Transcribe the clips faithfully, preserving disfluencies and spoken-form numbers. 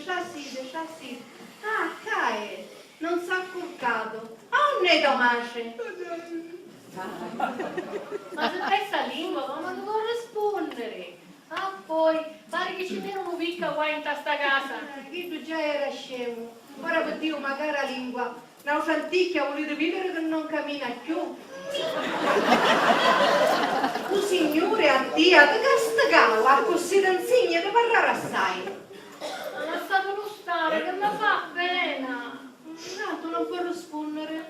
Trasite, trasite. Ah, ccà è. Non s'ha curcatu. A unni è to matri? Ma si pezza lingua, comu ti vo rispunniri? Ah, poi, pari chi ci n'erunu picca guai nta sta casa. Eh, chiddu già era scemu. Ora pi Diu, macari a lingua, n'autra anticchia vuliti vidiri chi non camina cchiù? Lu Signuri a tia ti castigau, accussì ti nsigna di parrari assai. Ma lassatulu stari, chi mi fa pena. Tantu non po' rispunniri.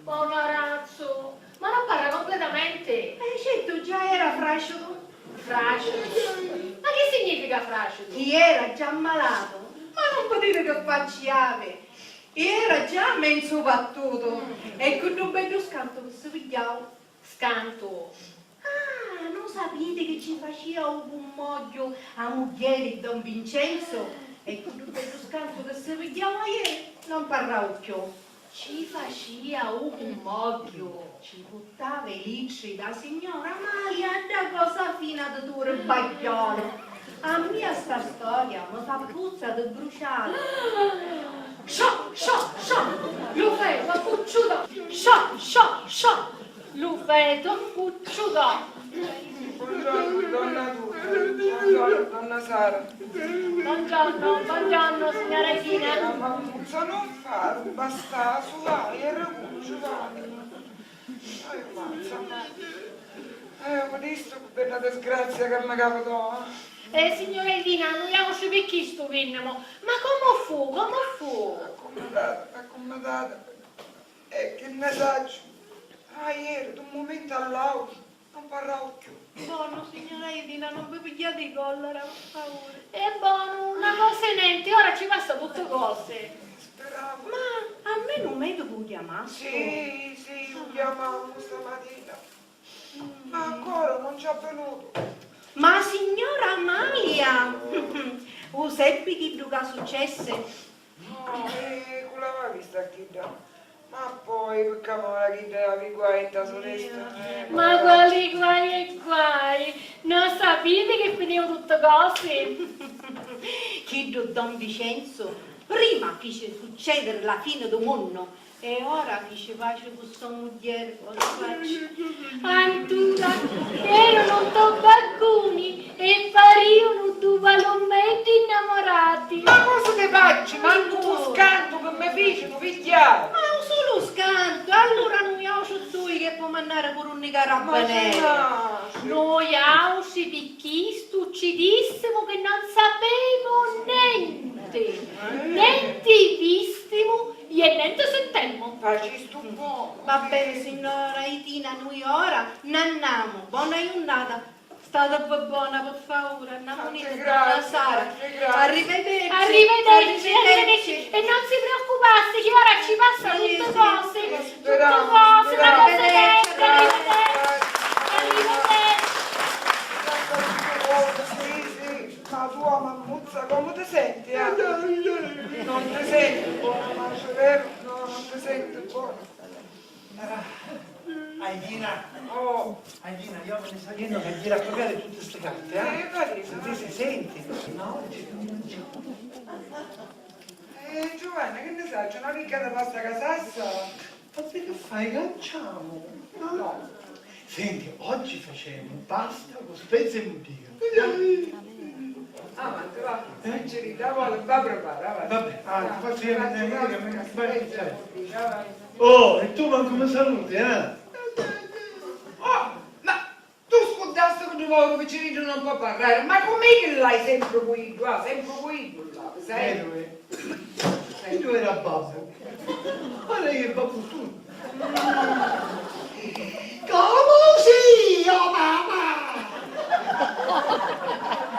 Povarazzu, ma non parra completamenti? Eh, certu, già era fracitu. Fracitu? Ma chi significa fracitu? Chi era già malatu, ma non putiti chi facci havi. Era già menzu battutu, e cu ddu beddu scantu chi si pigghiau. Scantu? Ah, non sapiti chi ci facia u cummogghiu a mugghieri di don Vincenzu? E cu ddu beddu scantu chi si pigghiau aieri, non parrau cchiù. Ci facia u cummogghiu? Ci puttava i litri da signora Amalia dda cosa fina di tu ribagghiolu. A mia sta storia mi fa puzza di bruciatu. Sciò, sciò, sciò! Lu fetu ha cucciutu! Sciò, sciò, sciò! Lu fetu ha cucciutu! Buongiorno, donna Tuta. Buongiorno, donna Sara. Buongiorno, buongiorno, signora Gina. Ma Mammuzza, non fa, basta, su, vai, era cucciu, vai. Ai, mazza, ma... Eh, ma vistu che bella disgrazia che mi capitò? Eh, signora Edina, nui autri pi chistu vinnimu. Ma comu fu? Comu fu? Accummatata, accummatata. E chi nni sacciu? Aieri, d'un mumentu all'autru, non parrau cchiù. Bonu, signora Edina, non vi pigghiati i collera, pi favuri. E bonu, na cosa e nenti, ora ci passa tutti cosi. Speravu. Ma almenu u medicu u chiamasti? Sì, sì, u chiamammu stamatina. Ma ancora non ci ha venutu. Ma signora Amalia, u seppi chiddu ca successi? No, e cu l'ava vista chidda? Ma poi, pi camora chidda era pi guai nta so testa, eh. Ma quali guai e guai? Non sapiti chi finiu tutti cosi? Chiddu don Vicenzu prima fici succediri la fini du munnu. E ora chi ci faci cu so mugghieri, cosa faci? Antura, erunu nto bagguni e pariunu du palumeddi nnamurati. Ma cosa ti facci? Mancu pu scantu chi mi ficinu pigghiari. Ma un sulu scantu, allura nui autri dui chi è pu mannari puru nni carabineri. Ma ci nasci. Nui autri pi chistu ci dissimu chi non sapemu nenti, nenti vistimu e nenti sintemmu. Facistu bonu. Va beni, signora Itina, nui ora nn'annamu. Bona jurnata. Stativvi bona, pi favuri, annamuniti, donna Sara. Arrivederci. Arrivederci, arrivederci. E non si preoccupassi che ora ci passa tutti cosi. Tutti cosi, una cosa e nenti. Arrivederci. Arrivederci. Sì, sì, ma tu, mammuzza, comu ti senti, eh? Non ti senti bona, ma è vero? No, non ti senti bona. Ah, Aidina. Oh. Aidina, io me ne sto yendo che gira a pagare tutte ste carte, eh? Eh, va bene. Senti, senti. No, oggi non c'è. Eh, Giovanna, che ne sai, c'è una picca di pasta casassa? Ma te che fai? Lanciamo. No. Senti, oggi facciamo pasta con spezie e muddìa. Avanti, va. Eh? Spicciridda, va, va, prepara, va. Vabbè, ah, ti faccio io vedere che mi sbaglio, cioè. Oh, e tu manco mi saluti, eh? Oh, ma tu scurdasti che di povero picciriddu non può parlare? Ma com'è che l'hai sempre cu iddu, ah, sempre cu iddu là, sai? Vero, eh? Iddu era babbu. Ora è babbu tu. Comu si, o mamma?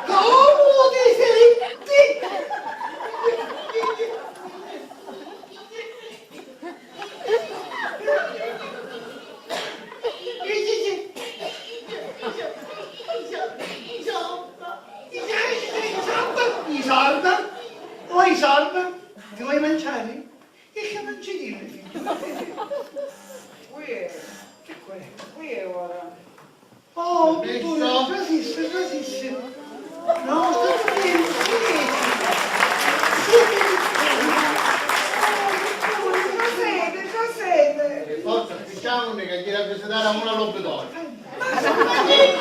Comu ti senti? I sarda? O i sarda? Ti vuoi mangiare? E che non ci dire, figlio? Qui è. Che qui è? Qui è ora. Oh, dottore, trasissi, trasissi. No, sta bene, sta bene. Andare a un all'obitorio. Ma sapete,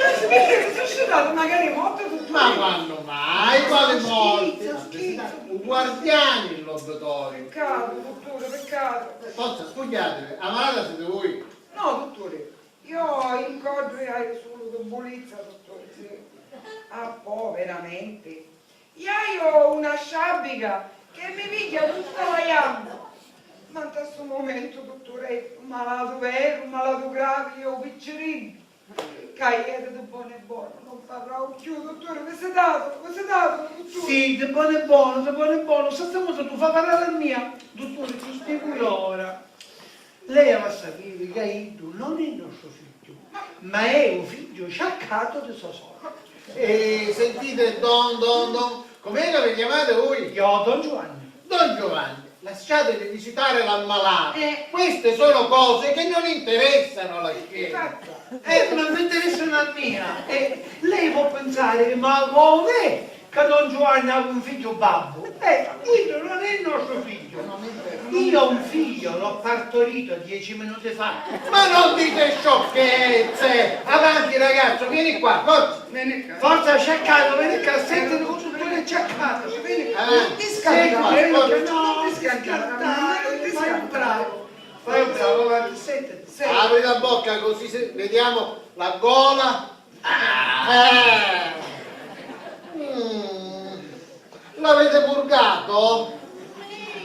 ma sapete che sono stata magari morta, dottore? Ma quando mai? Quale morte? Scherzo, scherzo. Un guardiani l'obitorio. Peccato, dottore, peccato. Forza, spugliatevi, ammalata siete voi? No, dottore, io incontro e hai solo debolezza, dottore, sì. Ah, po', veramente. Iaiu una sciàbbica che mi pigghia tutta la jamba. Ma nta stu mumentu, dutturi, è malatu veru, malatu gravi, è u picciriddu. Ca ieri di bonu e bonu non parrau cchiù, dutturi, visitatu, visitatu, dutturi. Sì, di bonu e bonu, di bonu e bonu, sta stamuta tu fa parrari a mia, dutturi, ci spiegu io ora. Lei av'a sapiri ca iddu non è nostru figghiu, ma è u figghiu ciaccatu di so soru. Eh, sentite, don, don, don, com'è che vi chiamate voi? Io, don Giovanni. Don Giovanni, lasciateli visitare l'ammalata. Eh. Queste sono cose che non interessano alla scienza. Infatti. Eh, ma mi interessano a mia. Eh, lei può pensare, ma com'è? Ca don Giuvanni havi un figghiu babbu. Eh, iddu non è nostru figghiu. Io un figlio l'ho partorito dieci minuti fa. Ma non dite sciocchezze! Avanti, ragazzo, vieni qua, forza! Veni qua. Forza, sciaccato, veni qua, sentiti cu tuttu che sciaccato. Avanti, vieni qua, forza. Senti, no, non ti scantare, non ti scantare, fai un bravo. Fai un bravo, avanti, sentiti. Apri la bocca così se-, vediamo la gola. Ah! Mm. L'avete purgato?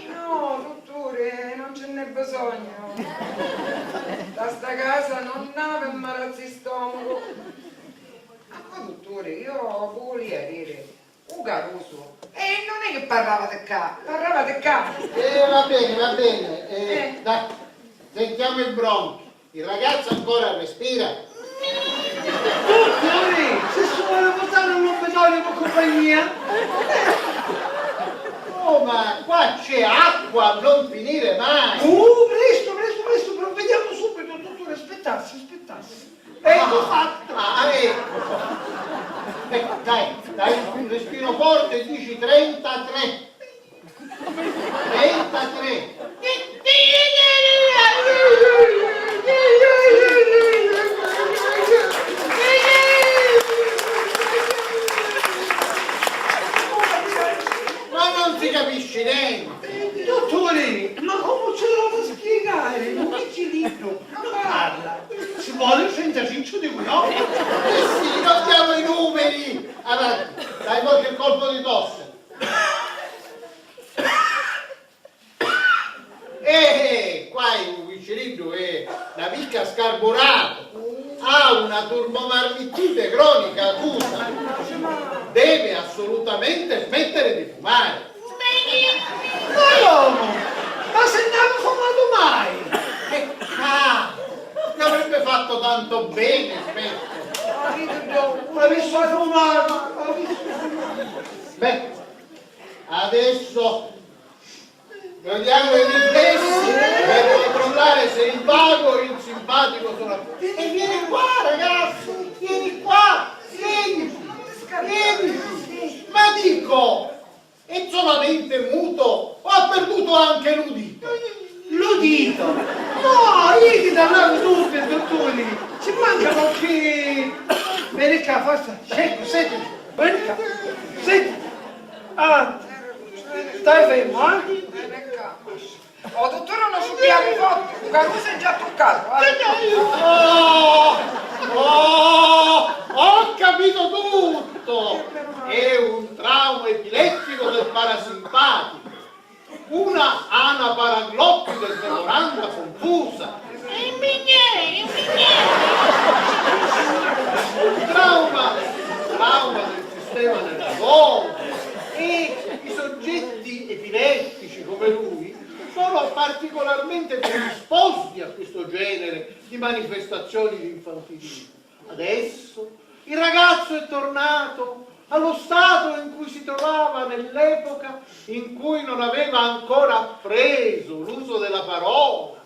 No, dutturi, non ce n'è bisogno. Da sta casa non havi marazzi di stomaco. Ma poi, dutturi, io vulia dire, u carusu, e non è che parrava di ca, parrava di ca. Eh, va bene, va bene. Eh, eh, dai, sentiamo i bronchi. Il ragazzo ancora respira? Dottore, se si vuole portare un locutorio per compagnia? Oh, ma qua c'è acqua a non finire mai! Uh, presto, presto, presto, provvediamo subito, dottore, aspettassi, aspettassi. Ecco fatto! Ah, ecco. Ecco, dai, dai un respiro forte, dici trentatré. trentatré. Ma non si capisce niente. Dottore, ma come ce lo fa spiegare? Non è cilindro, non parla. Ci vuole il trentacinque di Guido. Eh sì, non diamo i numeri. Allora, dai qualche colpo di tosse. Eh, eh, qua è un picciriddu, è una picca scarburato, ha una turbomarmittite cronica acuta, deve assolutamente smettere di fumare. Ma no, ma se non avevo fumato mai! Peccato! Gli avrebbe fatto tanto bene, spesso. Avessi fumato, avessi fumato. Beh, adesso vediamo i riflessi per controllare se il vago o il simpatico sono a posto. E vieni qua, ragazzi, vieni qua, vieni, vieni. Ma dico, è solamente muto o ha perduto anche l'udito? L'udito? No, io ti davo tutti, dottore. Ci manca qualche... Vedi qua, forza. Ecco, senti. Vedi qua. Senti. Avanti. Stai fermo, eh? Oh, dutturi, non sciuppiari forti, u carusu è già truccato, eh. Oh, oh, ho capito tutto! È un trauma epilettico del parasimpatico. Una anaparaglottide sdemoranda confusa. È un miniere, è un miniere! Un trauma, trauma del sistema nervoso. E i soggetti epilettici come lui sono particolarmente predisposti a questo genere di manifestazioni di infantilismo. Adesso il ragazzo è tornato allo stato in cui si trovava nell'epoca in cui non aveva ancora appreso l'uso della parola.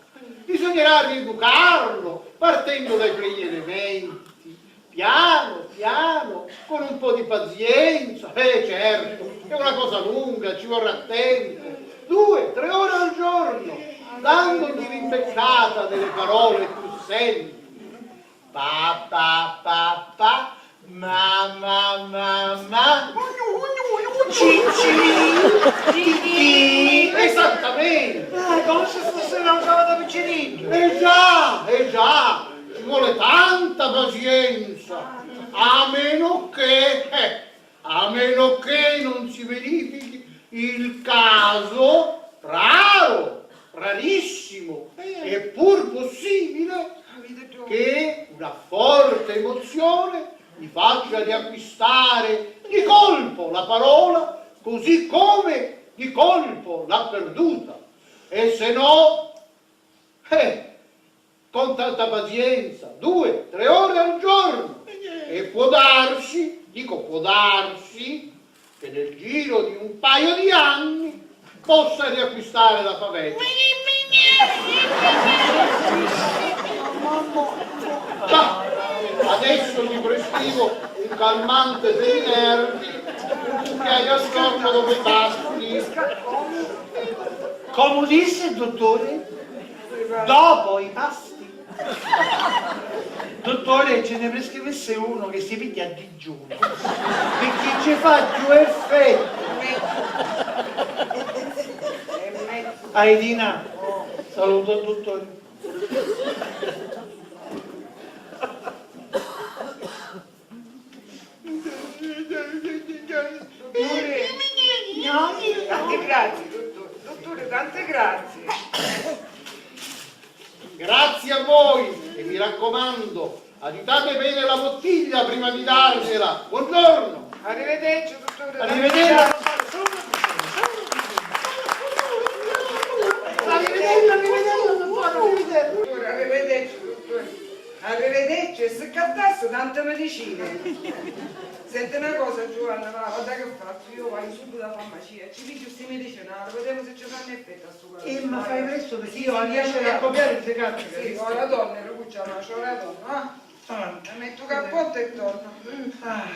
Bisognerà rieducarlo partendo dai primi elementi, piano, piano, con un po' di pazienza. Eh, certo, è una cosa lunga, ci vorrà tempo. Due, tre ore al giorno, dandogli l'impeccata delle parole più Ma, ma, ma, ma. Cicci! Cicci! Esattamente! Ah, comu si fussi na giavata picciridda! Eh già, eh già! Ci vuole tanta pazienza! A meno che, eh, a meno che non si verifichi il caso raro, rarissimo, eppur possibile, che una forte emozione mi faccia riacquistare di colpo la parola, così come di colpo l'ha perduta. E se no, eh, con tanta pazienza, due, tre ore al giorno. E può darsi, dico può darsi, che nel giro di un paio di anni possa riacquistare la favella. Ma adesso gli prescrivo un calmante per i nervi, un cucchiaio al giorno dopo i pasti. Comu dissi, dutturi? Dopo i pasti. Dutturi, ci nni priscrivissi unu chi si pigghia a digiunu, picchì ci fa cchiù effettu. Aidina, saluta u dutturi. Dutturi, tanti grazie, dutturi, dutturi, tanti grazie. Grazie a voi e mi raccomando, agitate bene la bottiglia prima di dargliela. Buongiorno. Arrivederci, dutturi. Arrivederci. Arrivederci, arrivederci, dutturi, arrivederci. Dutturi, arrivederci, dutturi. Arrivederci, e si ccattassa tanta medicina. Senti na cosa, Giuvanna, va, guarda che faccio, io vaiu subito a farmacia, ci pigghiu sti medicinali, videmu si ci fannu effettu a stu coraggio. Eh, ma fai presto, perché io sì, anche a copiare se cazzo. Sì, ora torno, Rucuccia, ma c'ora torno, ah. Avanti. La metto cappotto e torno. Ah.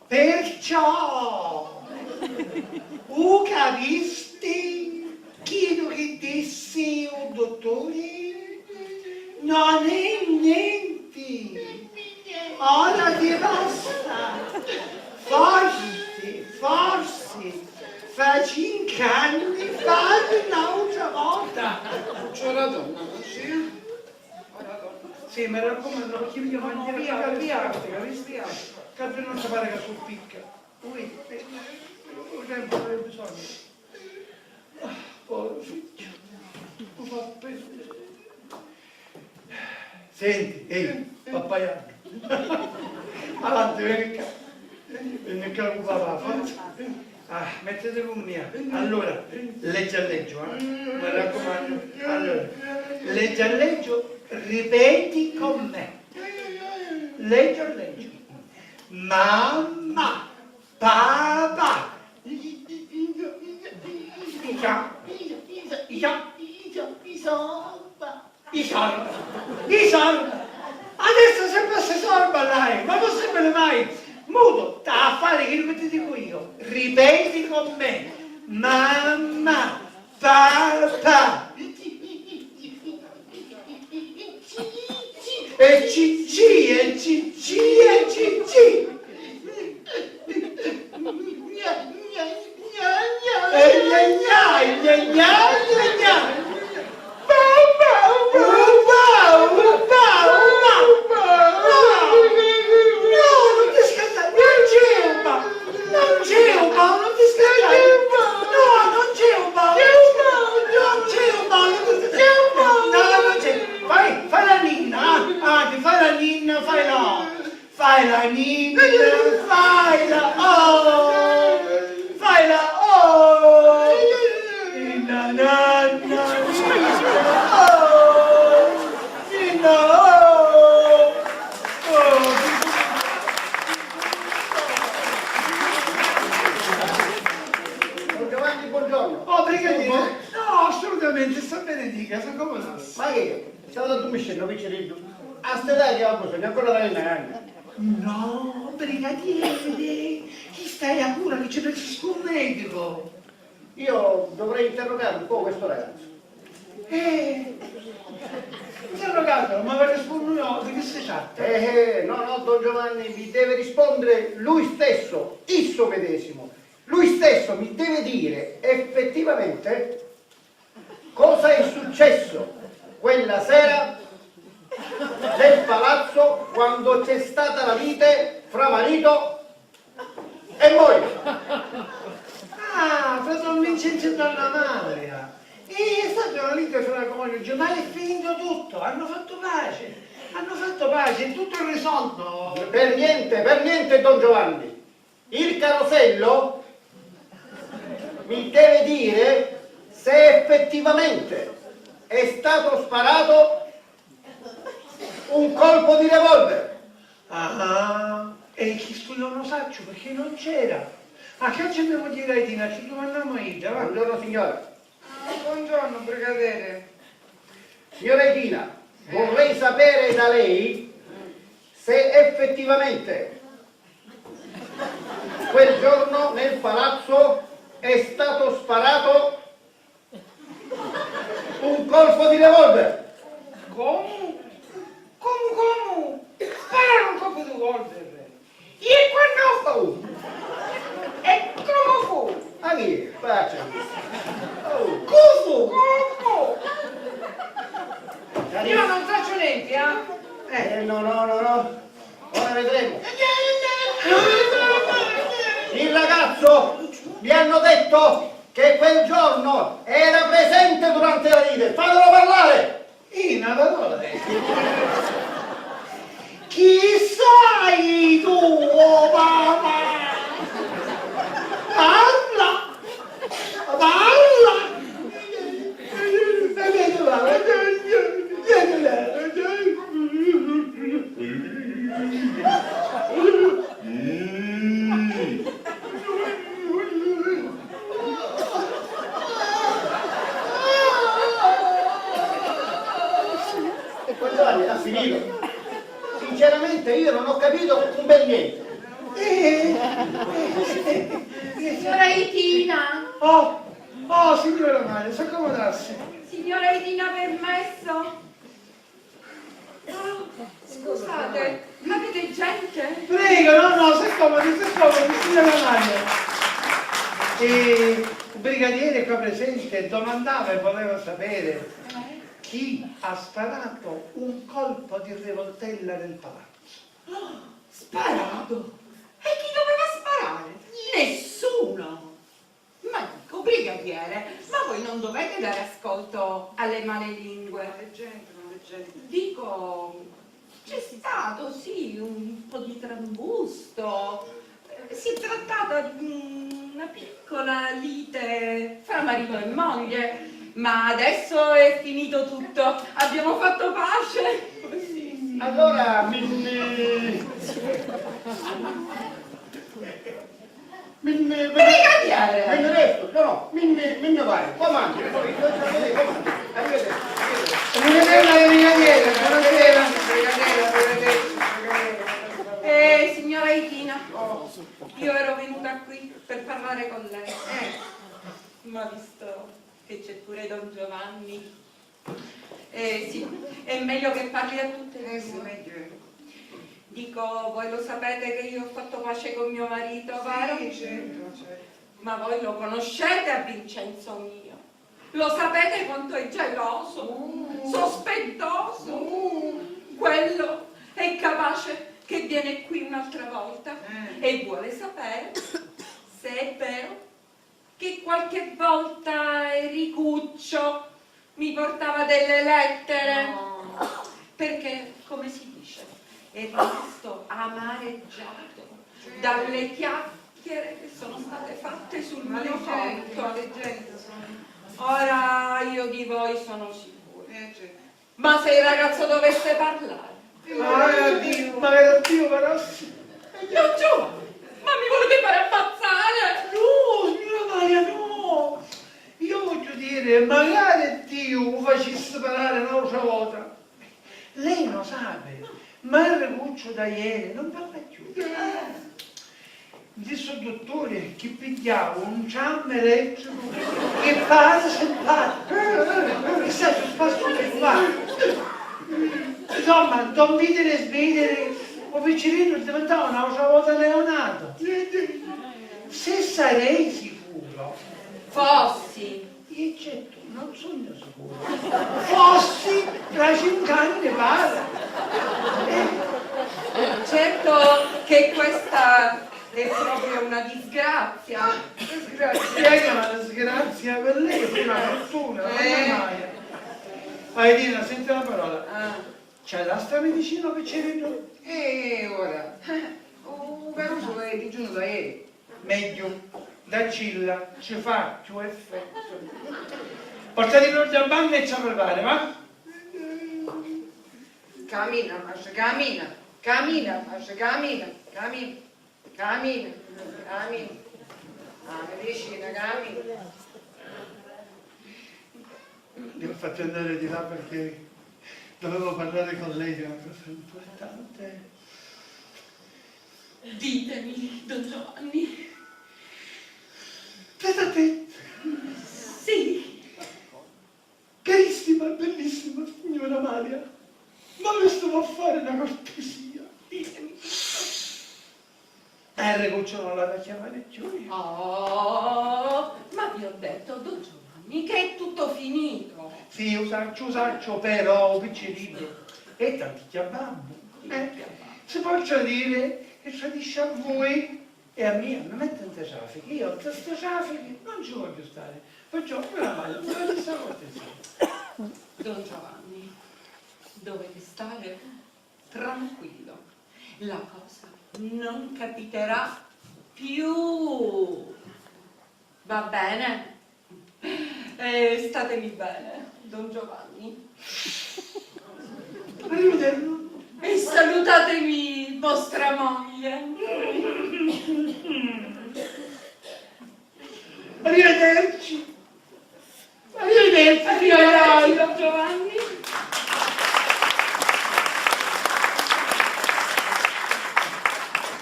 Perciò, u capisti chiddu chi dissi u dutturi? Non è nenti. Ora ti basta. Forsi, forsi, fra cinchi anni fallu n'autra vota. C'ora torno, sì? Sì, mi raccumannu, picchì mi mangiari via, via, via, via. Ca non ci pare ca su picca. Ui, eh, eh, u tempu c'è bisognu. Ah, poviru figghiu, mi fa pena. Senti, ehi, pappaiaddu. Avanti, veni ccà. Veni ccà cu papà, forza. Ah, mettiti cu mia. Allora, leggi alleggio, eh? Mi raccumannu. Allora, leggi alleggio, ripeti con me. Leggi alleggio. Mamma, papà. Isa, isa, isa, isa, isa, isa, isa, sorba. I sorba! I sorba! Adesso se passa sorba là, ma possibile mai? Mutu, t'ha a fari chiddu chi ti dicu io. Ripeti con me. Mamma, papà. E cicci, e cicci, e cicci. E gna gna, e gna gna, e gna gna. Upa, upa, upa, upa. No, no, non ti scattare, non c'è upa, non c'è upa, non ti scattare. No, non c'è upa, non c'è upa, non ti scattare. No, non c'è. Fai, fai la ninna, ah, ah, ti fai la ninna, fai la. Fai la ninna, fai la oh, fai la oh, ninna nanna, ninna oh, ninna oh, oh. Don Giovanni, buongiorno. Oh, brigadiere. No, assolutamente, sta bene, dica, so come. Ma che? Stava addummiscennu, picciriddu. A st'età chi avissi bisognu ancora di na nanna? No, brigadiere, chi stai a cura chi ci pensu un medico. Io dovrei interrogare un po' questo ragazzo. Eh. Interrogatu, ma vi risponnu io, di chi si tratta? Eh, eh, no, no, don Giovanni, vi deve rispondere lui stesso, isso medesimo. Lui stesso mi deve dire effettivamente cosa è successo quella sera nel palazzo quando c'è stata la lite fra marito e moglie. Ah, fra don Vincenzo e donna Amalia. È stata una lite fra coniugi, ma è finito tutto, hanno fatto pace, hanno fatto pace, è tutto risolto. Per niente, per niente, don Giovanni. Il carosello mi deve dire se effettivamente è stato sparato un colpo di revolver. Ah, e chistu io non saccio perché non c'era. Ma che ci devo dire a Tina? Ci domandiamo a Ida, va. Buongiorno signora. Ah, buongiorno, brigadiere. Signora Edina, eh, vorrei sapere da lei se effettivamente quel giorno nel palazzo è stato sparato un colpo di revolver. Comu? Comu, comu? Spararu un colpu di volver? E quannu fu? E comu fu? Ma chi? Faccia. Oh. Cu fu? Comu? Io non saccio nenti, eh? Eh, no, no, no, no. Ora vedremo. Il ragazzo, mi hanno detto che quel giorno era presente durante la lite. Fatelo parlare! Io una parola detto. Chi sai tu, o papà? Parla! Parla! Guardate, ha finito. Sinceramente io non ho capito un bel niente. Eh, eh, eh, eh. Signora Itina! Oh, oh, signora Maria, s'accomodassi. Signora Itina, permesso? Ah, scusate, ma avete gente? Prego, no, no, s'accomodi, s'accomodi, signora Maria. E il brigadiere qua presente domandava e voleva sapere chi ha sparato un colpo di rivoltella nel palazzo. Ah, sparato? E chi doveva sparare? Nessuno! Ma dico, brigadiere, ma voi non dovete dare ascolto alle male lingue. Ma che c'entra, ma che c'entra? Dico, c'è stato, sì, un po' di trambusto. Eh, si è trattata di una piccola lite fra marito e moglie, ma adesso è finito tutto. Abbiamo fatto pace. Allora, mi, mi, mi, mi, mi, Brigadiere! Mi ne resto, no, no, mi, mi, mi ne vai, comandi, comandi, arrivederci, arrivederci. Arrivederla, brigadiere, buonasera, brigadiere, arrivederci, brigadiere. Eh, signora Itina, io ero venuta qui per parlare con lei. Eh, ma visto che c'è pure don Giovanni, eh, sì, è meglio che parli a tutte e due. Eh, sì, meglio. Dico, voi lo sapete che io ho fatto pace con mio marito, vero? Sì, certo, certo. Ma voi lo conoscete a Vincenzo mio? Lo sapete quanto è geloso, sospettoso? Quello è capace che viene qui un'altra volta e vuole sapere se è vero che qualche volta Enricuccio mi portava delle lettere, perché, come si dice, è rimasto amareggiato dalle chiacchiere che sono state fatte sul mio conto. Ora io di voi sono sicura. Ma se il ragazzo dovesse parlare? Ma era Dio, ma era Dio, ma era... Don Giovanni, ma mi volete fare ammazzare? No, signora Maria, no! Io voglio dire, magari Dio lo facesse parlare un'altra volta. Lei lo sa, ma il Recuccio da ieri non parla più. Dice il dottore che pigliava un ciammo elettrico che pare simpatico. Chissà se spazzo che fa. Insomma, don Vidiri Svidiri, u picciriddu divintau n'autra vota neonato. Si sarei sicuro. Fossi. Io certo, non sogno sicuro. Fossi tra cinque anni, pare. Eh. Certo che questa è proprio una disgrazia. Disgrazia. Spiega la disgrazia per lei, è una fortuna, non è mai. Aidina, senti una parola. Ah. C'è la sta medicina o picciriddu? E ora? U carusu è digiunutu aieri. Megghiu, daccilla, ci fa cchiù effettu. Portatillu dda banna e ci arrivari, va? Camina, mastra, camina, camina, mastra, camina, camina, camina, camina. Ah, medicina, camina. Li ho fatti andare di là perché dovevo parlare con lei di una cosa importante. Ditemi, don Giovanni. Tête à tête. Sì. Carissima e bellissima signora Amalia, ma vi stavo a fare una cortesia. Ditemi tutto. Enricuccio non l'ha da chiamare più io. Oh, ma vi ho detto, don Giovanni, che è tutto finito. Sì, u sacciu, u sacciu, però u picciriddu è tanticchia babbu. Eh, si può tradire e tradisce a voi e a mia mi mette nte traffichi. Io nte sti traffichi non ci voglio stare. Perciò, meno male, non mi stavo attenzione. Don Giovanni, dovete stare tranquillo. La cosa non capiterà più. Va bene? E statemi bene, don Giovanni. Arrivederci. E salutatemi vostra moglie. Arrivederci. Arrivederci, signora Amalia. Arrivederci, don Giovanni.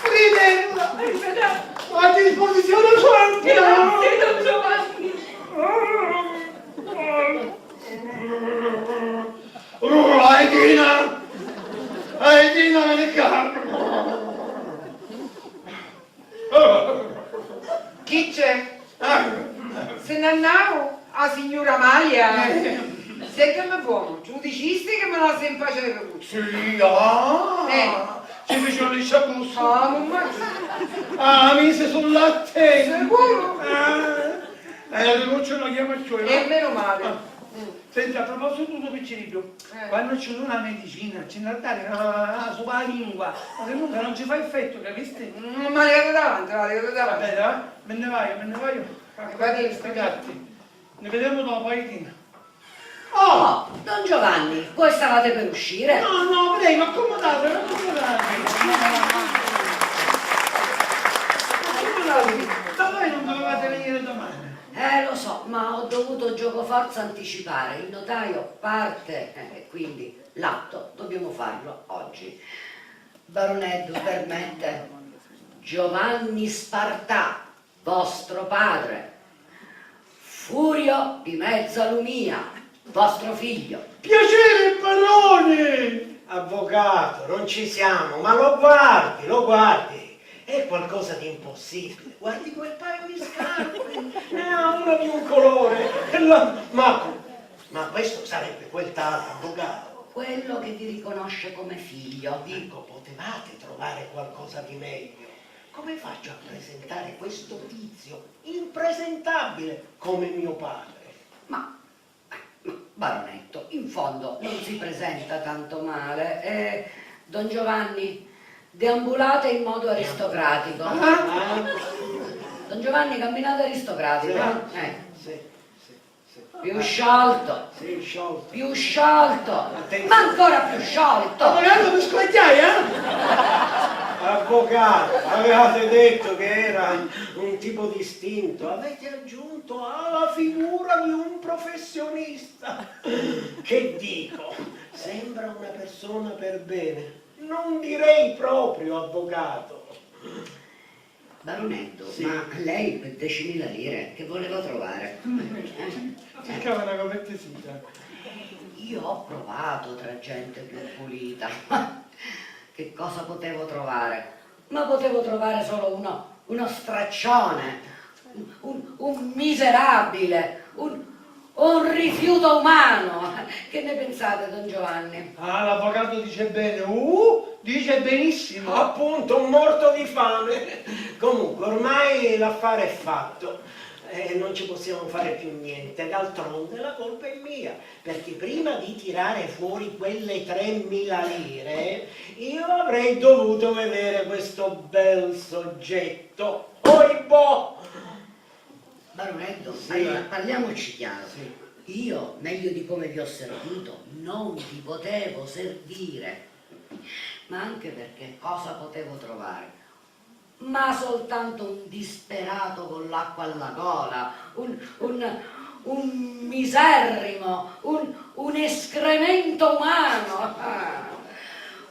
Arrivederla. Arrivederci. A disposizione sempre. Grazie, don Giovanni. Aidina! Aidina, vieni qua! Chi c'è? Se n'annau a signura Amalia? Eh. Sentimi buono, tu dicisti che mi lasi in pace Enricuccio? Sì, ah! Eh. Ci feci un lisciabussu. Ah, mamma. Ah, misi sul latte. Sicuro? Ah. Eh, Enricuccio non chiama più, eh? E meno male. Ah. Mm. Senti, a proposito di picciriddu, eh, quannu ci duna la medicina, ci n'ha da dari na, na, na supra la lingua, o comunque non ci fa effettu, capisti? Mm, ma levati davanti, va, levati davanti. Vabbè, va, me ne vaiu, me ne vaiu. E va, dimmi. Sti gatti. Ne vedemu dopo, Aidina. Oh, don Giovanni, voi stavate per uscire? No, no, prego, accomodatevi, accomodatevi. Accomodatevi, ma voi non dovevate venire domani? Eh, lo so, ma ho dovuto giocoforza anticipare. Il notaio parte, eh, e quindi l'atto dobbiamo farlo oggi. Baroneddu, permette? Giovanni Spartà, vostro padre, Furio di mezza Lumia, vostro figlio. Piacere, barone! Avvocato, non ci siamo, ma lo guardi, lo guardi. È qualcosa di impossibile. Guardi quel paio di scarpe, ne ha una di un colore, e la, ma, ma questo sarebbe quel tale avvocato. Quello che vi riconosce come figlio. Dico, potevate trovare qualcosa di meglio. Come faccio a presentare questo tizio impresentabile come mio padre? Ma, ma, baronetto, in fondo non si presenta tanto male. Eh, don Giovanni, deambulate in modo aristocratico. Ah? Don Giovanni, camminate aristocratico. Sì. Eh. Sì, sì, sì. Più sciolto. Sì, sciolto. Più sciolto. Attenzione. Ma ancora più sciolto. Avvocato, mi squagliai, eh? Avvocato, avevate detto che era un tipo distinto. Avete aggiunto alla figura di un professionista. Che dico? Sembra una persona per bene. Non direi proprio, avvocato. Baronetto, sì, ma lei per diecimila lire che voleva trovare? Cercava una correttesita. Io ho provato tra gente più pulita, ma che cosa potevo trovare? Ma potevo trovare solo uno, uno straccione, un, un miserabile, un, un rifiuto umano. Che ne pensate, don Giovanni? Ah, l'avvocato dice bene. Uh, dice benissimo. Appunto, un morto di fame. Comunque, ormai l'affare è fatto e non ci possiamo fare più niente. D'altronde la colpa è mia, perché prima di tirare fuori quelle tremila lire, io avrei dovuto vedere questo bel soggetto. Oibò! Baroneddu, sì, allora parliamoci chiaro. Sì. Io, meglio di come vi ho servito, non vi potevo servire. Ma anche perché cosa potevo trovare? Ma soltanto un disperato con l'acqua alla gola, un, un, un miserrimo, un, un escremento umano.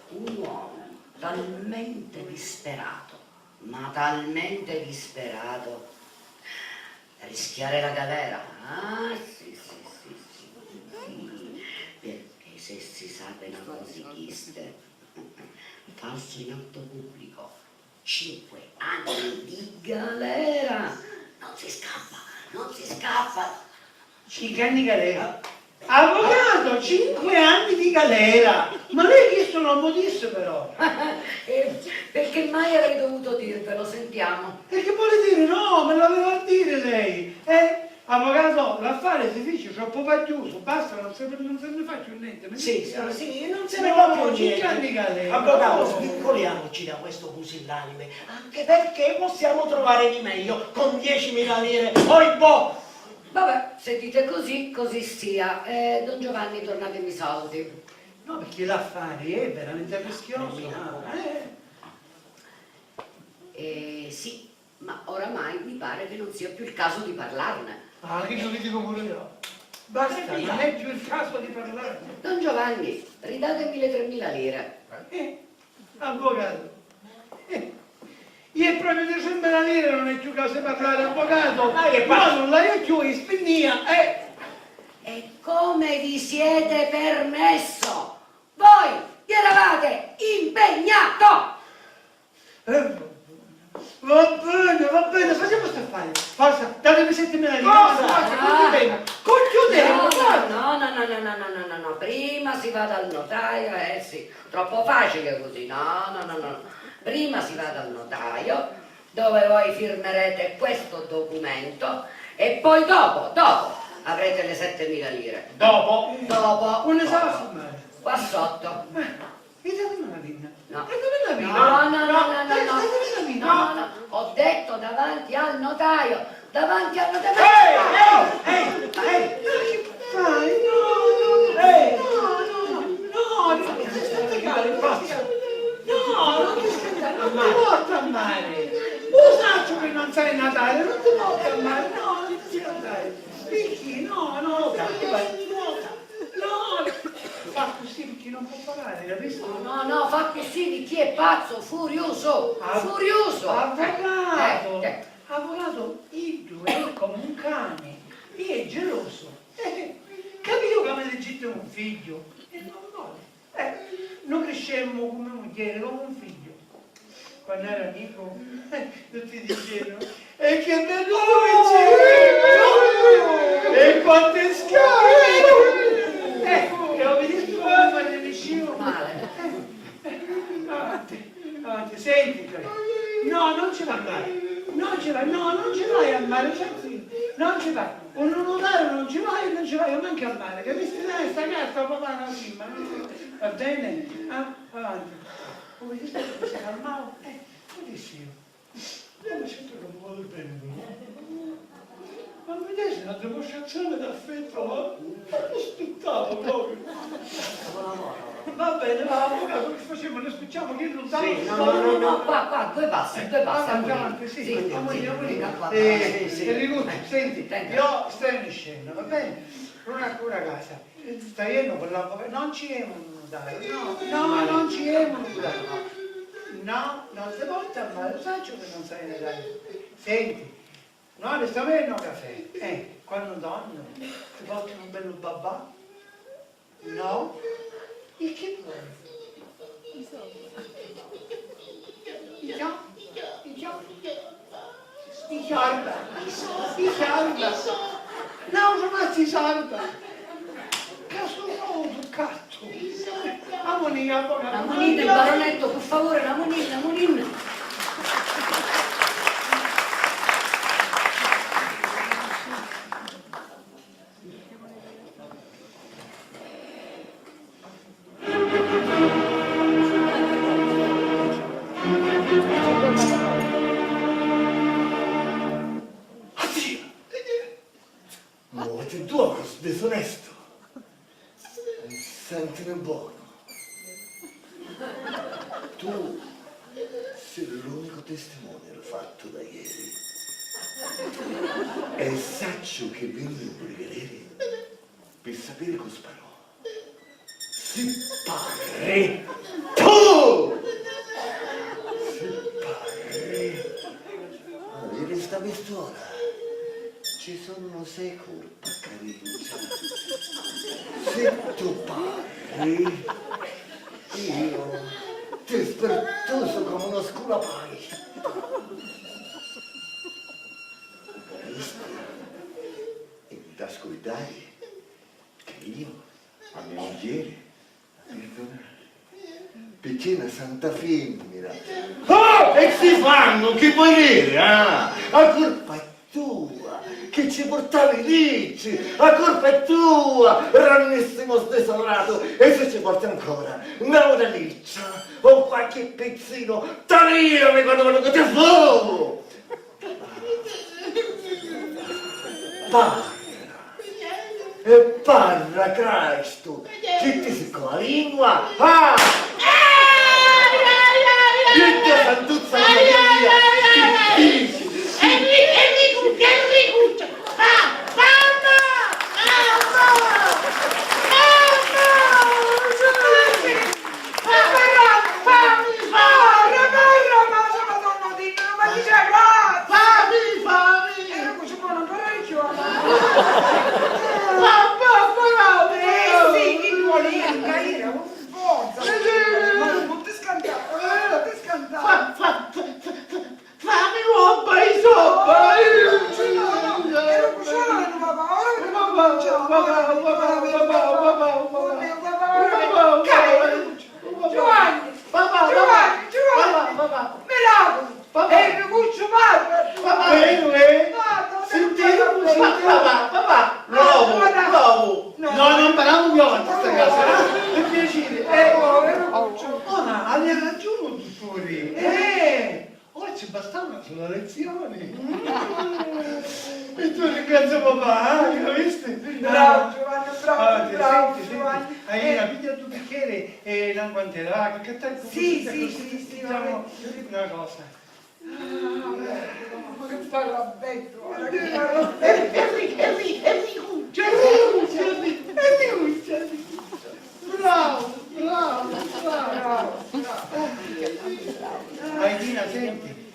Un uomo talmente disperato, ma talmente disperato, da rischiare la galera. Ah, sì, sì, sì, sì, sì. Perché se si sape na cosa di chiste, falso in atto pubblico, cinque anni di galera. Non si scappa, non si scappa. Cinque anni di galera? Avvocato, cinque anni di galera! Ma lei chistu non mi dissi però! Eh, perché mai avrei dovuto dirvelo? Sentiamo. E che vuole dire? No, me l'aveva a dire lei! Eh? Avvocato, l'affare si fici troppo pagghiusu, basta, non se, non se ne fa più niente. Sì, sì, non se ne fa più niente. Avvocato, svincoliamoci da questo pusillanime, anche perché possiamo trovare di meglio con diecimila lire. Oibò! Vabbè, se dite così, così sia. Eh, don Giovanni, tornatemi i soldi. No, perché l'affare è veramente rischioso. Eh, sì, ma oramai mi pare che non sia più il caso di parlarne. Ah, che ci dico pure io. Basta, non è più il caso di parlarne. Don Giovanni, ridatemi le tremila lire. Eh, avvocato. Eh, e proprio di tremila lire non è più caso di parlare, avvocato. Ma che pazzo? No, non la io più, è spinnia, eh. E come vi siete permesso? Voi vi eravate impegnato! Eh, va bene, va bene, facciamo sta fare. Forza, datemi settemila lire. Cosa? Forza, concludemo, concludemo, forza. No, no, no, no, prima si va dal notaio, eh sì, troppo facile così, no, no, no, no. Prima si va dal notaio, dove voi firmerete questo documento e poi dopo, dopo avrete le settemila lire. Dopo? Dopo. Quando sarà firmare? Qua sotto. Eh. E datemi la pinna. No. E datemi la pinna. No, no, no, no, no, no. E datemi la pinna. No, no. Ho detto davanti al notaio. Davanti al notaio. Ehi, ehi, ehi, ehi. Ma che fai? No, no, no. Ehi. No, no, no. No, non ti stai a pazzo. No, non ti stai a mare. Non ti porta a mare. Lo saccio che non sai nuotare, non ti porta a mare. No, non ti stai a mare. Perché? No, no, no. No, fa così perché non può parlare, capisci? No, no, no, fa così perché è pazzo, furioso, ah, furioso. Avvocato, eh, eh, avvocato, iddu è come un cane, è geloso. Eh, capito che mi legittimo un figlio? E non vuole. Eh, noi crescemmo come mugliere, come un figlio. Quando era nicu, eh, tutti dicevano: "E che bello vicino! E quanto è schiavo!" Eh, e ho visto come ne riuscivo. Male. Eh, avanti, avanti, senti, Tore. No, non ci va male. Non ci va, no, non ci vai a male, senti, non ci vai. Un notaro non ci vai, non ci vai manco a male, capisci? Dai, sta carta, papà, una firma. Va bene? Ah, avanti. Come dice, si calmava? Eh, che dissi io? Io mi sento che mi vuole bene, no? Ma mi dice una dimostrazione d'affetto, ma non mi aspettavo proprio. Va bene, va, avvocato, che facciamo? Noi scucciamo, che non... Sì, no, no, no, no, qua, qua, due passi, due passi, avanti, avanti, sì, sì, avanti, sì, avanti. Venga qua, eh, sì, sì. Enrico, senti, io sto in scena, va bene? Non a casa. Sta jennu cu l'avvocatu, non ci jemu nu nutaru, no, no, non ci jemu nu nutaru, no. No, non ti porta a male, lo saccio che non sai nutari. Senti, noi sta vennu a cafè, eh, quannu tornu ti portu nu bellu babà. No? E chi vuoi? I ca-, i ca-, i ciarpa. I ciarpa. N'autru mazzu i ciarpa. Ca su rosu cattu. Amunì, amunì, amunì, baronetto, per favore, amunì, amunì. Mo ti duocu, disunestu. Sentimi bonu. Tu si l'unicu testimoni di lu fattu d'aieri. E sacciu chi vinni u brigaderi pi sapiri cu sparò. Si parri! Tu! Si parri! Aviri sta pistola. Ci sunnu sei curpa ca rincia. Si tu parri, io ti spirtusu comu uno sculapai. Capisti? E t'ascurdari ca io a me mugghieri la pirdunai, picchì è na santa fimmina. Oh! E si fannu, chi voi diri, ah? A curpa è tua, chi ci purtavi licci, a curpa è tua, rannissimu sdisauratu, e si ci porti ancora na liccia o qualchi pizzinu, tarirami quannu vanu cu ti fu! Parra! E parra, Cristu! Chi ti siccu la lingua? Ah! Idda santuzza Maria! Chi dici? Enricu, Enricu! Fa-, famma! Mamma! Mamma! Fa-, fa-, fa-, parra, parra, ma sono donna di, ma chi c'è qua? Fammi, fammi! Era così buono, però io. Fa-, fa-, fa-, Eh, sì, chi vuole? Io, Caira, non posso. Ma non ti scantare, non ti scantare. Fa-, fa-, fa-, fa-, fa-, Fammi robba, i soppa! Giovanni, Giovanni, Giovanni, Giovanni, Miraculu, è Enricucciu, parra! Veru, eh? Sentimu, sentimu. Papà, papà, l'ovu, l'ovu. No, non parliamo più avanti a sta casa, eh? Per piacere, eh? Oh, ma aveva ragione, dottore. Eh! Oh, ci bastava una sola lezione. Mm. E tu ringrazia papà, eh? Capiste? Bravo, Giovanni, bravo, bravo, senti, Giovanni. Senti, Aina, piglia due bicchieri e una guantera, va, che tanto... Sì, sì, sì, sì, una cosa. Ah, ma che parla bello, guarda che parla bello. Enrico, Enrico, Enrico, Enrico, Enrico. Bravo, bravo, bravo. Bravo, bravo. Aidina, senti,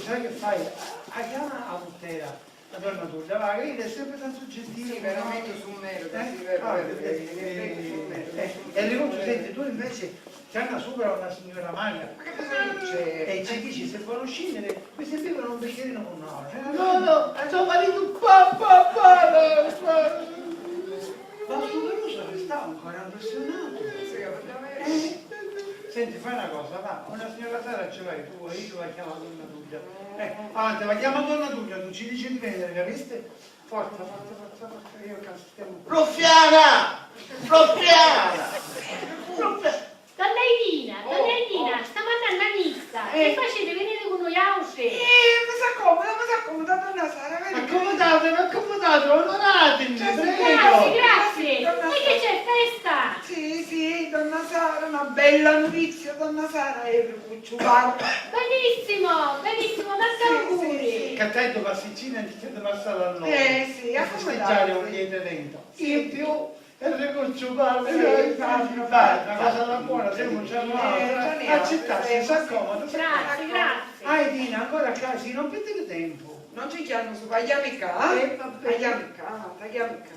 sai che fai? Ah, chiama a purtera, la donna Tulla, va, che è sempre tanto gentile. Sì, veramente su merda, sì, vero, vero, in effetti su merda. E Enrico, senti, tu invece chiama subito una signora magra. Ma che cosa succede? E ci dici, se vuoi scendere, mi serviva un bicchierino con noi. No, no, so marito pa, pa, pa, pa. Ma sto Caruso restava ancora impressionato. Eh, senti, fai una cosa, va, una signora Sara ci vai tu, e io ti vado a chiamare donna Tulla. Eh, avanti, va, chiama donna Tulla, tu ci dici di venire, capiste? Forza, forza, forza, forza, io che sistemo. Ruffiana! Ruffiana! Ruffiana! Donna Irina, donna Irina, sta mandando a missa, che facete venire con noi altri? Eh, mi s'accomoda, mi s'accomoda, donna Sara, vedi? Accomodatemi, accomodatemi, onoratemi, prego. Grazie, grazie. E che c'è, festa? Sì, sì, donna Sara, una bella notizia, donna Sara, e Cucciu, guarda. Benissimo, benissimo, tanti auguri. Sì, sì, sì. Cattai due pasticcini e ti passare a noi. Eh, sì, a festeggiare un lieto evento. Sì. In più, Enricucciu, parla, sì, parla, parla, una cosa da buona, siamo già noi. Accettati, s'accomoda. Grazie, grazie. Ah, Edina, ancora qua, sì, non perdere tempo. Non ci chiamo su, pagliami qua, eh? Eh, vabbè. Pagliami qua, pagliami qua.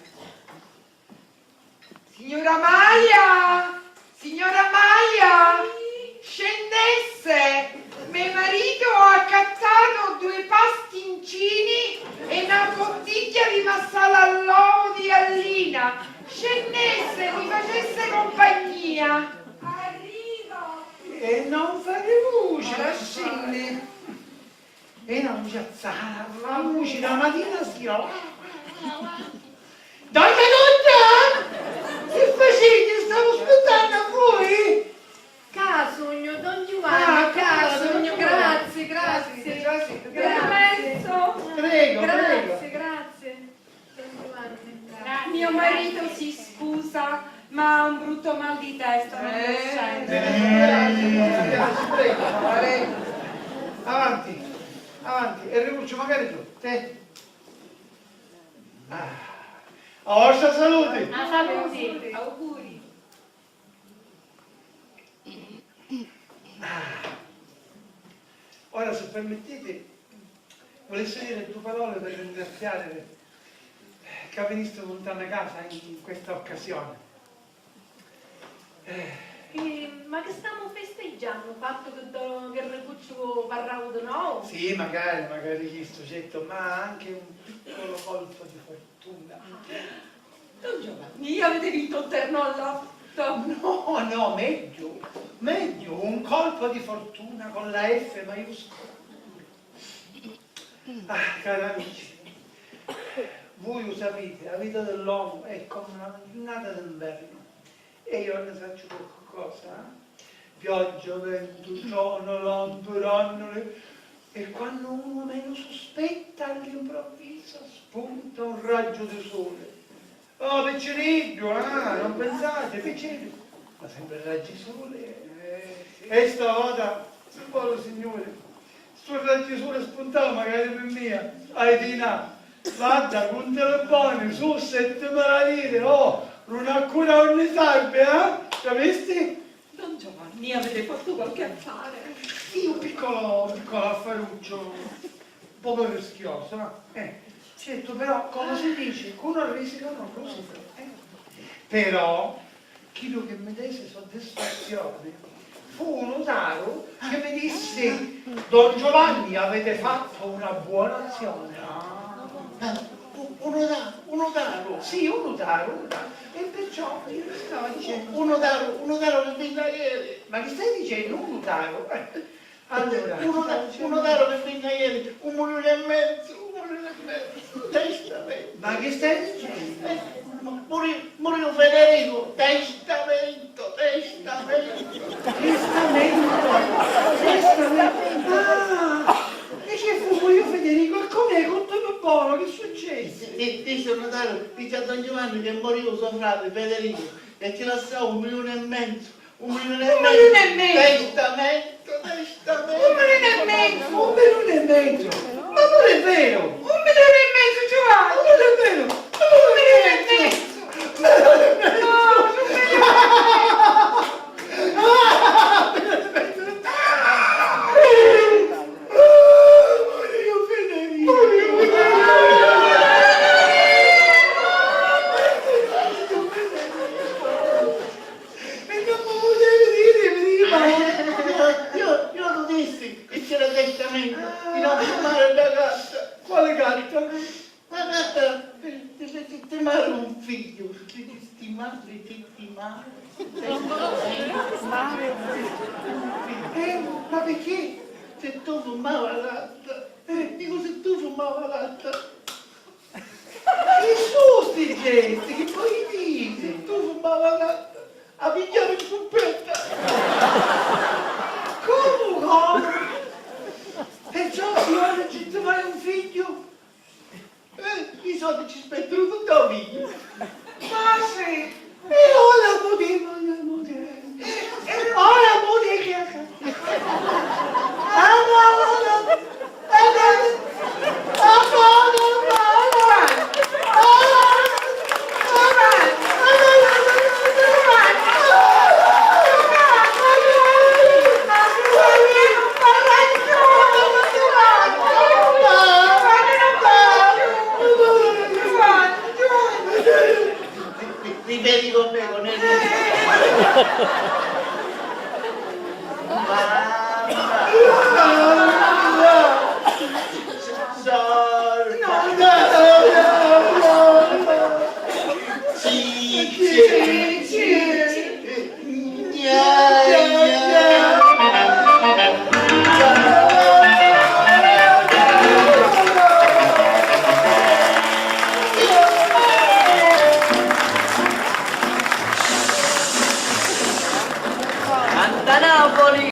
Signora Maia! Signora Maia! Scennesse! Me marito ha accattato due pastincini e na bottiglia di marsala all'uovo di gallina. Scennesse, mi facesse compagnia. Arrivo! E non fare voce, la scende. E non piazzare la voce, la mattina sera. Donna Tutta! Che facete? Stavo aspettando a voi! Ca sugnu, don Giuvanni, Ah, ca ca sugnu, sugnu. Grazie, grazie. Grazie, grazie. Permesso? Prego, prego. Grazie, grazie. Don Giuvanni, grazie. Mio marito si scusa, ma ha un brutto mal di testa, non può Eh, scendere. Prego, prego. Avanti, avanti. E Rivuccio, magari tu, te. Ah. A vostra salute! A salute! Auguri! Ah. Ora, se permettete, volessi dire due parole per ringraziare che veniste lontano casa in questa occasione. Eh. Eh, ma che stiamo festeggiando? Il fatto che, do- che Recuccio parrà di noi? Sì, magari, magari questo, certo, ma anche un piccolo colpo di fortuna. Don Giovanni, avete vinto un terno all'otto? No, no, meglio, meglio, un colpo di fortuna con la F maiuscola. Ah, cari amici, voi lo sapete, la vita dell'uomo è come una giornata d'inverno. E io ne saccio qualcosa, eh? Pioggia, ventu, tronu, lampu, rannuli, e quannu unu menu suspetta, all'improvvisu spunta un raggio di suli. Oh, picciriddu, ah, non pensate, picciriddu, ma sempre raggi suli. Eh, sì. E stavota, se vuole, signore, stu raggi suli spuntau magari pi mia, hai dinà, vadda, cuntali boni, su settimila liri, oh, non accura ogni tardi, eh? Capisti? Don Giovanni, avete fatto qualche affare? Sì, un piccolo, un piccolo affaruccio, un poco rischioso, eh. Eh, certo, però, come si dice, chi non risica non rosica, eh. Però, chiddu che mi desi soddisfazione fu un nutaru che mi dissi: "Don Giovanni, avete fatto una buona azione." Ah. Eh, u-, un nutaru, un nutaru, sì, un nutaru, un nutaru. E perciò io stavo dicendo, un nutaru, un nutaru che vinni ieri. Ma che stai dicendo, un nutaru? Allora, un nota-, un notaru che vinni ieri, un milione e mezzo, un milione e mezzo, testamento. Ma che stai dicendo? Eh, mu-, muri-, muriu Federico, testamento, testamento. Testamento, testamento. Ah, e che fu, muriu Federico? E com'è? Contami buono, che successe? Di-, di-, dice il notaru, dice a Don Giovanni che muriu suo frate Federico e ci lassau un milione e mezzo. Un milione e mezzu. Un milione e mezzu. Testamento, testamento. Un milione e mezzu. Un milione e mezzu. Ma non è vero. Un milione e mezzu, Giovanni. Non è vero. Un milione e mezzu. Un milione e mezzu. No, un milione e mezzu. Ah, Maria Federica. E non mi vuoi dire prima? Io, io, io lo dissi che c'era testamento di non fumare la gatta. Quale gatta? La gatta per, per, per stimare un figlio. Di stimare, di stimare. Eh, ma perché? Se tu fumavi la gatta. Eh, dico, se tu fumavi la gatta. Chi su sti genti? Chi poi dite? Tu fumava la, a pigghiare in cuppetta. Comu, comu? Perciò si ora ci mai un figghiu? Eh, i soldi ci spettano tutti a un figlio. Ma sì. E ora putemu andare a mutare. E ora putemu andare a casa. A Napoli!